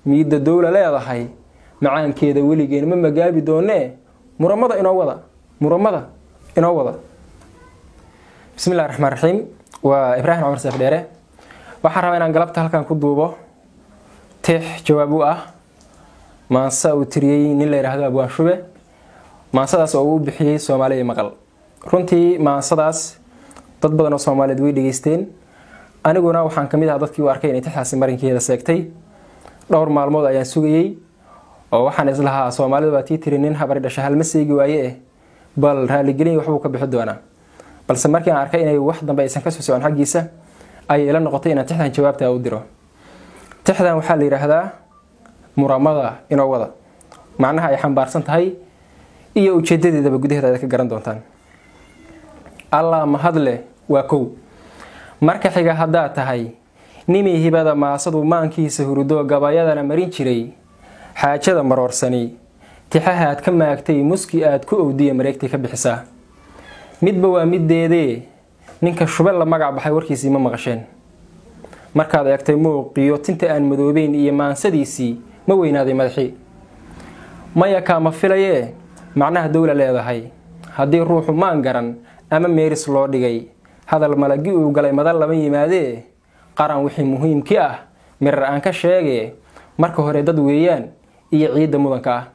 Miidda dowla leedahay macaankeeda weligeen ma magaabi doonee. Muramada inoo wada, muramada inoo wada. Bismillahi raxmaan raxiim. Waa Ibraahim Cumar Seef Dheere. Waxaan rabaa inaan galabta halkan ku duubo tix jawaab u ah maansa uu tiriyey nin la yidhaahdo Abwaan Shube, maansadaas oo uu bixiyey Soomaaliya Maqal. Runtii maansadaas dad badan oo Soomaaliyeed way dhegeysteen, aniguna waxaan kamid ahaa dadkii u arkay inay tixdaasi marinkeeda seegtay. Dhowr maalmood ayaan sugayey oo waxaan islahaa Soomaalida waa tii tiri nin habari dhasha halma seegi waaye, bal raaligelin waxbuu ka bixi doonaa. Balse markii aan arkay inay wax dambe aysan kasoo socon xaggiisa, ayay ila noqotay inaan tixdan jawaabta u diro. Tixdan waxaa la yidhaahdaa Muramada Inoo Wada. Macnaha ay xambaarsan tahay iyo ujeedadeedaba gudaheeda aad ka garan doontaan. Allah mahadle waa kow. Marka xiga, haddaad tahay nimii hibada maasadu maankiisa hurudo, gabayadana marin jiray, xaajada maroorsani tixahaad ka maagtay, muski aad ku owdiya mareegtay ka bixisaa. Midba waa middeedee, ninka Shube la magac baxay warkiisii ma maqasheen? Markaad eegtay muuqiyo tinta aan madoobeyn iyo maansadiisii, ma weynaaday madaxii? Maya, kaama filayee. Macnaha dowla leedahay haddii ruuxu maan garan ama meeris loo dhigay, hadal malagi uu galay madal lama yimaadee. Qaran wixii muhiimkii ah mirar aan ka sheegee. Marka hore dad weeyaan iyo ciidda mudanka ah,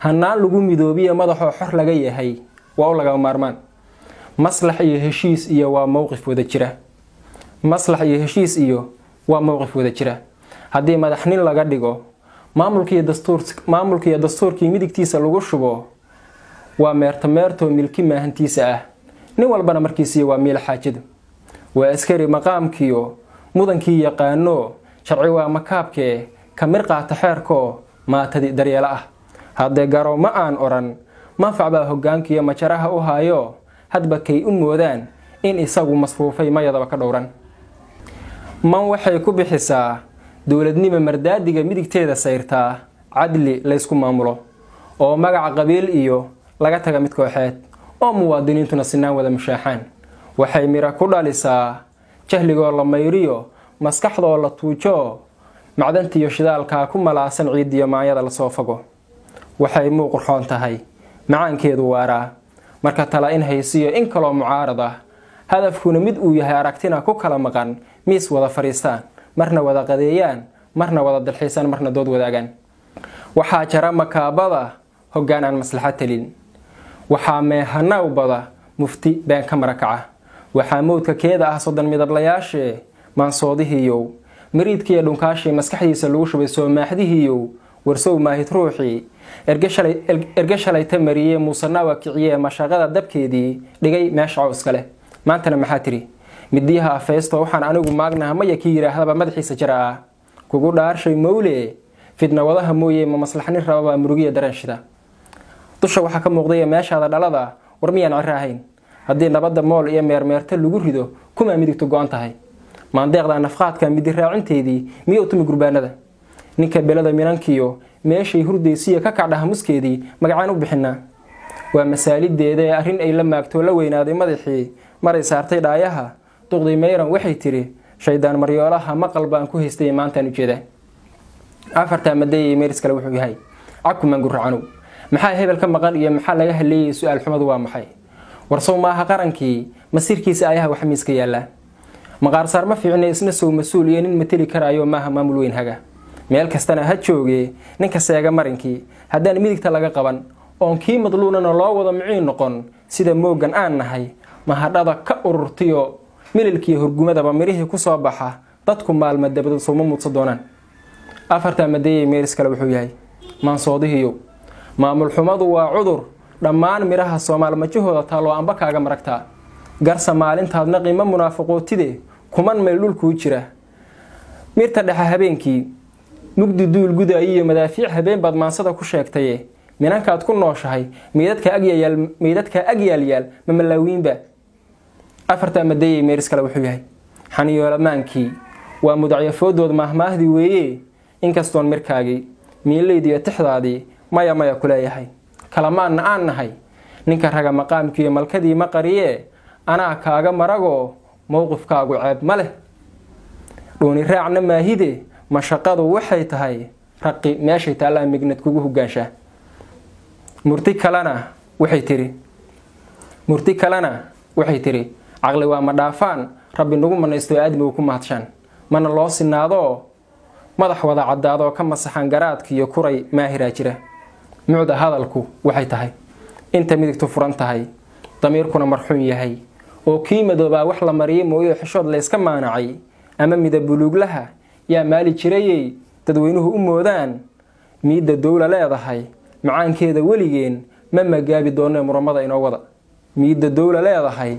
hanaan lagu midoobiya madaxoo xor laga yahay waa u lagama maarmaan. Maslax iyo heshiis iyo waa mowqif wada jira. Maslax iyo heshiis iyo waa mowqif wada jira. Haddii madaxnin laga dhigo maamulkiiyo dastuur, maamulkiiyo dastuurkii midigtiisa lagu shubo, waa meerto meertoo milki maahantiisa ah, nin walbana markiisiiyo waa miila xaajadu. Waa askari maqaamkiyo mudankii yaqaano, sharci waa makaabkee ka mir qaata xeerkoo maatadi daryeelo ah. Haddee garo ma aan odhan manfac baa hoggaankiyo majaraha u haayo, hadba kay u moodaan in isagu masruufay mayadaba ka dhowran. Man waxay ku bixisaa dowladnimo mardaadiga midigteeda sayrtaa, cadli laysku maamulo oo magaca qabiil iyo laga taga mid kooxeed, oo muwaadiniintuna sinaan wada mushaaxaan. Waxay miro ku dhalisaa jahligoo la mayriyo, maskaxdoo la tuujo, macdantiiyo shidaalkaa ku malaasan ciidiyo maanyada lasoo fago. Waxay muu qurxoon tahay macaankeedu waaraa marka tala in haysiyo in kaloo mucaarad ah, hadafkuna mid uu yahay, aragtina ku kala maqan, miis wada fadhiistaan, marna wada qadeeyaan, marna wada dalxiisaan, marna dood wadaagaan. Waxaa jara makaabada hoggaan aan maslaxad talin, waxaa meehanaw bada mufti been ka marakaca, waxaa mowdka keeda ah 30 midablayaashee. Maansoodihiiyow, mariidkiiyo dhunkaashii maskaxdiisa lagu shubay soomaaxdihiiyow, warsow maahid ruuxii erge shalayta mariyee muusanaawa kiciyee mashaqada dabkeedii dhigay meesha cawska leh? Maantana maxaa tiri? Midiyaha afaysto waxaan anigu maagnaha maya kii yidhaahdaba madaxiisa jara ah. Kugu dhaarshay mowle, fidna wadaha mooye ma maslaxnin rababaa murugiya dareen shida? Dusha waxaa ka muuqdaya meeshaada dhalada, war miyaan ciro ahayn? Haddii nabadda mool iyo meermeerta lagu rido, kumaa midigtu go-an tahay? Maandeeqda nafqaadka midi raacinteedii miyuu tumi gurbaanada? Ninka belada minankiyo meeshay hurdaysiya ka kacdhaha muskeedii magacaan u bixinaa? Waa masaalideeda ee arrin ay la maagtoo la weynaaday madaxii maray saartay dhaayaha duqdii Mayran. Waxay tidhi shaydaan maryoolaha maqal baan ku haystay, maantaan ujeedaa. Afartaa madeeyay meeris kale wuxuu yahay cakumaan guracanow. Maxaa hebel ka maqan iyo maxaa laga haleeyay? Su-aal xumadu waa maxay? Warsow maaha qarankii masiirkiisa ayaha wax miiska yaallaa? Maqaarsaar ma fiicne, isna sow mas-uul iyo nin mateli karaayo maaha? Maamul weyn haga meel kastana ha jooge, ninka seega marinkii haddaan midigta laga qaban oon kii madluunana loo wada miciin noqon, sida moogan aan nahay mahadhada ka ururtiyo mililkiiyo hurgumadaba mirihii ku soo baxa, dadku maalma dabadood sowma muudsa doonaan? Afartaa madeeyay meeris kale wuxuu yahay maansoodihiyow, maamul xumadu waa cudur dhammaan midhaha Soomaal majahooda taalloo amba kaaga maragtaa. Garsa maalintaadna qiimo munaafiqootide kuman mayl dhulkuu jira mirta dhexe habeenkii mugdi duul gudaayi iyo madaafiic habeen baad maansada ku sheegtaye. Minankaad ku nooshahay meydadka agyayaal, meydadka agyaalyaal ma malaawiinba? Afartaa madeeyay meeris kale wuxuu yahay xaniyoolamaankii waa mudacyafoodood maahmaahdii weeye. Inkastoon mirkaagii miilayd iyo tixdaadii maya maya ku leeyahay, kalamaanna aan nahay, ninka raga maqaamkiiyo malkadii ma qariyee, anaa kaaga maragoo mowqifkaagu ceeb ma leh, dhuuni raacna maahide. Mashaqadu waxay tahay Raqi meeshay taallaa mignad kugu hogaanshaa. Murti kalena waxay tiri, murti kalena waxay tiri: caqli waa ma dhaafaan Rabbi nagu manaysto, aadmigu ku mahadshaan, mana loo sinaadoo madax wada caddaadoo ka masaxan garaadkiiyo kuray maahiraa jira. Mucda hadalku waxay tahay, inta midigtu furan tahay, damiirkuna marxuun yahay, oo kii madoobaa wax la mariyay mooyo xishood layska maanacay ama midab buluuglaha yaa maali jirayey dadweynuhu u moodaan miidda dowla leedahay macaankeeda weligeen ma magaabi doonee muramada inoo wada. Miidda dowla leedahay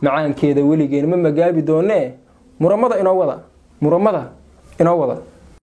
macaankeeda weligeen ma magaabi doonee muramada inoo wada, muramada inoo wada.